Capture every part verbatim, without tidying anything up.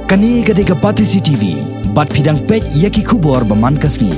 Kane ka dei ka Batesi T V, bad phi dang peit ïa ki khubor ba man ka sngi.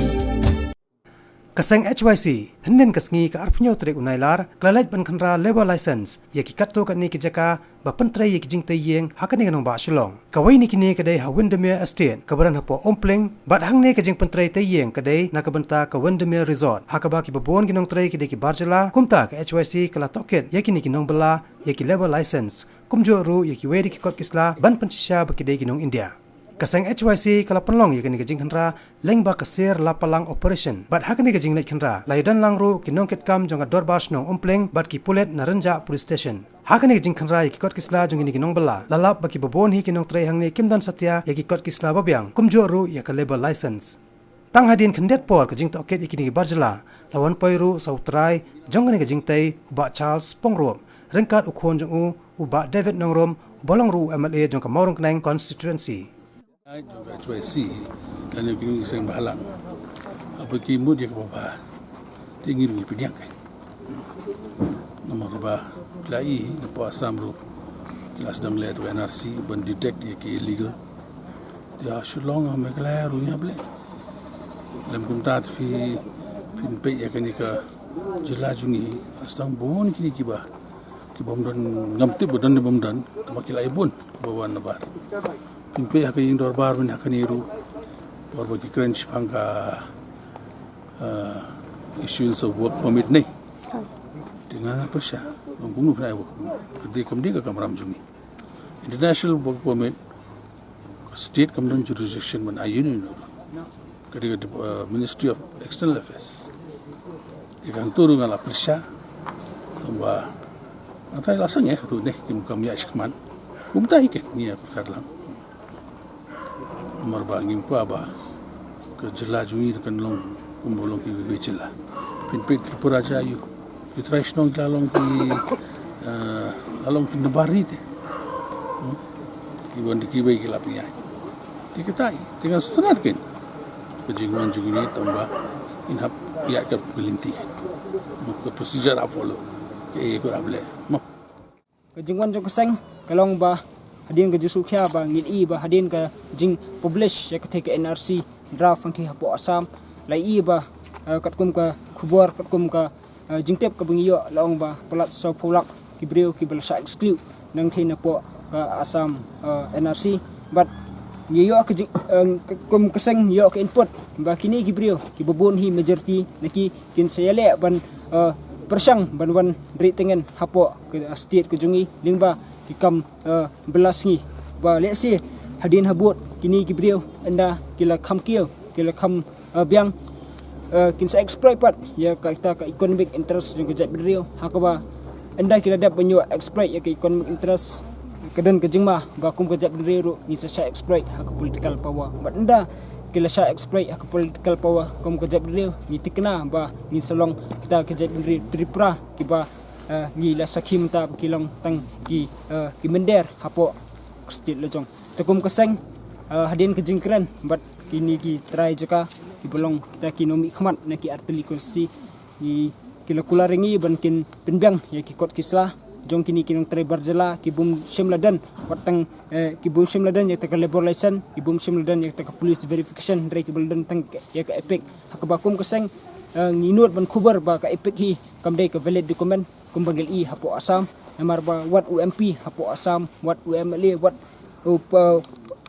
Ka seng H Y C, hynnin ka sngi ka arphew tarik u Nailar, ka la leit ban khynra labour license ïa ki katto katne ki jaka ba pyntrei ïa ki jingtei ïing ha kane ka nongbah Shillong. Kawei na kine ka dei ha Windermere Estate, kaba don hapoh Umpling, bad hangne ka jingpyntrei tei ïing ka dei na ka bynta ka Windermere Resort, ha kaba kiba bun ki nongtrei ki dei ki bar jylla, kumta ka H Y C ka la tohkit ïa kine ki nongbylla ïa ki labour license, kumjuh ruh ïa kiwei de ki kot ki sla ban pynshisha ba ki dei ki nong India. Ka seng H Y C ka la pynlong ïa kane ka jingkhynra lyngba ka Sir Lapalang Operation, bad ha kane ka jingleit khynra la ïadon lang ruh ki nongkitkam jong ka Dorbar Shnong Umpling bad ki pulit na Rynjah Police Station. Ha kane ka jingkhynra ïa ki kot ki sla jong kine ki nongbylla, la lap ba kiba bun hi ki nongtrei hangne kim don satia ïa ki kot ki sla ba biang, kumjuh ruh ïa ka labour license. Tang hadien khyndiat por ka jingtohkit ïa kine ki bar jylla, la wan poi ruh sa u trai jong kane ka jingtei, u Bah Charles Pyngrope, ryngkat u khun jong u, u Bah David Nongrum, uba long ruh u M L A jong ka Mawryngkneng constituency. Ai, jong ka H Y C, kane ki ngi seng bhalang. Haba ki mut ïa kaba bha, te ngi ruh ngi pdiang ka. Namar ba ki la i, napoh Assam ruh ki la sdang leh ïa ka N R C ban detect ïa ki illegal. Te ha Shillong, ha Meghalaya ruh ngi hap leh. Lem kumta te phi, phin peit ïa kane ka jylla jong ngi, la sdang bun kine kiba, ki bym don, ngam tip ba don ne bym don, tangba ki la i bun kiba wan nabar. Phin peit ha ka ïing dorbar mynta ha kane ruh, por ba ki kren shaphang ka, uh, issuance of work permit ne. Te nga nga pyrshah, ong kumno phin ai work permit. Ka dei, kam dei ka kamram jong ngi. International work permit, ka state kam don jurisdiction ban ai ïa u. Ka dei ka dep-, uh, Ministry of External Affairs. Te hangto ruh nga la pyrshah, tangba nga tharai la sangeh ruh ne, kim, kam ïaid shakhmat. Kumta hi keiñ ngi ïa pyrkhat lang. Namar ba ngim kwah ba ka jylla jong ngi kan long kumba long kiwei kiwei jylla. Phin peit Tripura jong ngi, ki trai shnong ki la long ki, eh, la long ki nabar ri te. Hmm? Ki wan da kiwei ki la pynïaid. Te kita hi, te ngan sngewtynnat keiñ. Ka jingwan jong ngi tangba ngin hap ïaid ka lynti. Ka procedure hap follow. Kaei kaei ruh hap leh. Mo. Ka jingwan jong ka seng ka long ba hadien ka jingsngewkhia ba ngi ïohi ba hadien ka jingpublish ïa katei ka N R C draft hangtei hapoh Assam, la ïohi ba, eh, katkum ka khubor, katkum ka, eh, jingtip kaba ngi ïoh, la ong ba palat sawphew lak ki briew kiba la shah exclude na ngin napoh ka Assam, eh, N R C. Bad ngi ïoh ka jing, eh, katkum ka seng ngi ïoh ka input ba kine ki briew kiba bun hi, majority na ki, kin sa ïaleh ban, eh, pyrshang ban wan rieh tyngen hapoh ka state ka jong ngi lyngba ki kam, eh, bylla sngi. Ba lehse hadien habud kine ki briew ynda ki la kham kiew, ki la kham, eh, biang, eh, kin sa exploit pat ïa ka, kita ka economic interest jong ka jaitbynriew. Ha kaba ynda ki la dep ban ïoh exploit ïa ka economic interest, ka don ka jingma ba kum ka jaitbynriew ruh ngin sa shah exploit ha ka political power. Bad ynda ki la shah exploit ha ka political power kum ka jaitbynriew, ngi thikna ba ngin sa long kita ka jaitbynriew Tripura kiba, eh, ngi la sakhi mynta ba ki long tang ki, eh, ki mynder hapoh ka state la jong. Te kum ka seng, eh, hadien ka jingkren bad kine ki trai jaka kiba long kita ki nongmihkhmat na ki artylli constituency, ngi, ki la kular ïa ngi ban kin pynbiang ïa ki kot ki sla jong kine ki nongtrei bar jylla, ki bym shym la don wat tang, eh, ki bym shym la don ïa kata ka labour license, ki bym shym la don ïa kata ka police verification, hynrei kiba la don tang ïa ka EPIC. Ha kaba kum ka seng, eh, ngi nud ban khubor ba ka EPIC hi kam dei ka valid document kumba ngi la ïohi hapoh Assam. Namar ba wat u M P hapoh Assam, wat u M L A, wat u pa-,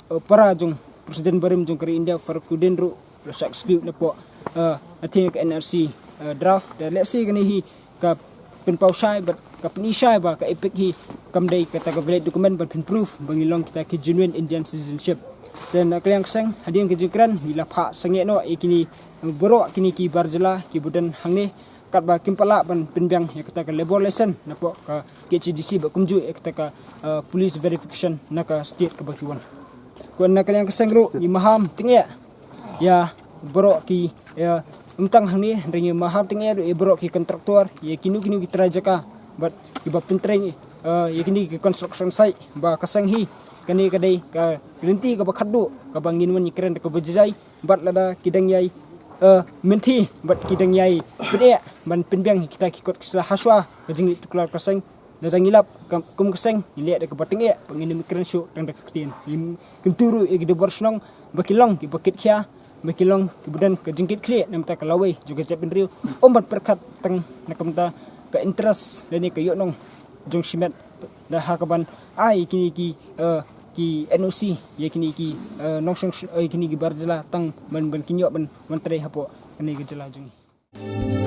u para jong President barim jong ka ri India, Faruk Kudin ruh la shah exclude napoh, eh, hangtei ka N R C, eh, draft. Te lehse kane hi ka pynpaw shai bad ka pyni shai ba ka EPIC hi kam dei kata ka valid document ban pynproof ba ngi long kita ki genuine Indian citizenship. Te na ka liang ka seng, hadien ka jingkren, ngi la phah sangeh noh ïa kine, eh, baroh kine ki bar jylla kiba don hangne, katba kim pat lah ban pynbiang ïa kata ka labour license napoh ka K H A D C bad kumjuh ïa kata ka, eh, police verification na ka state kaba ki wan. Ko na ka liang ka seng ruh, ngi maham tyngeh ïa baroh ki, ïa, ym tang hangne, hynrei ngi maham tyngeh ruh ïa baroh ki contractor, ïa kino kino ki trai jaka bad kiba pyntrei, eh, ïa kine ki construction site, ba ka seng hi, kane ka dei ka lynti kaba khatduh kaba ngin wan ïakren da kaba jai jai. Bad lada ki dang ïai, eh, mynthi bad ki dang ïai pyneh ban pynbiang kita ki kot ki sla hashwa ka jingleit tuklar ka seng, Lada ngi lap kum ka seng ngi leh da kaba tyngeh, ba ngin ym kren shuh tang da ka ktien. Ngi kyntu ruh ïa ki dei bor shnong ba ki long kiba kit khia, ba ki long kiba don ka jingkit khlieh namar ka lawei jong ka jaitbynriew. Ym ban pyrkhat tang na ka bynta ka interest lane ka ïohnong jong shimet, da ha kaban ai kine ki ki N O C ïa kine ki nongshong ïa kine ki bar jylla tang ban ban kin ïoh ban wan trei hapoh kane ka jylla jong ngi.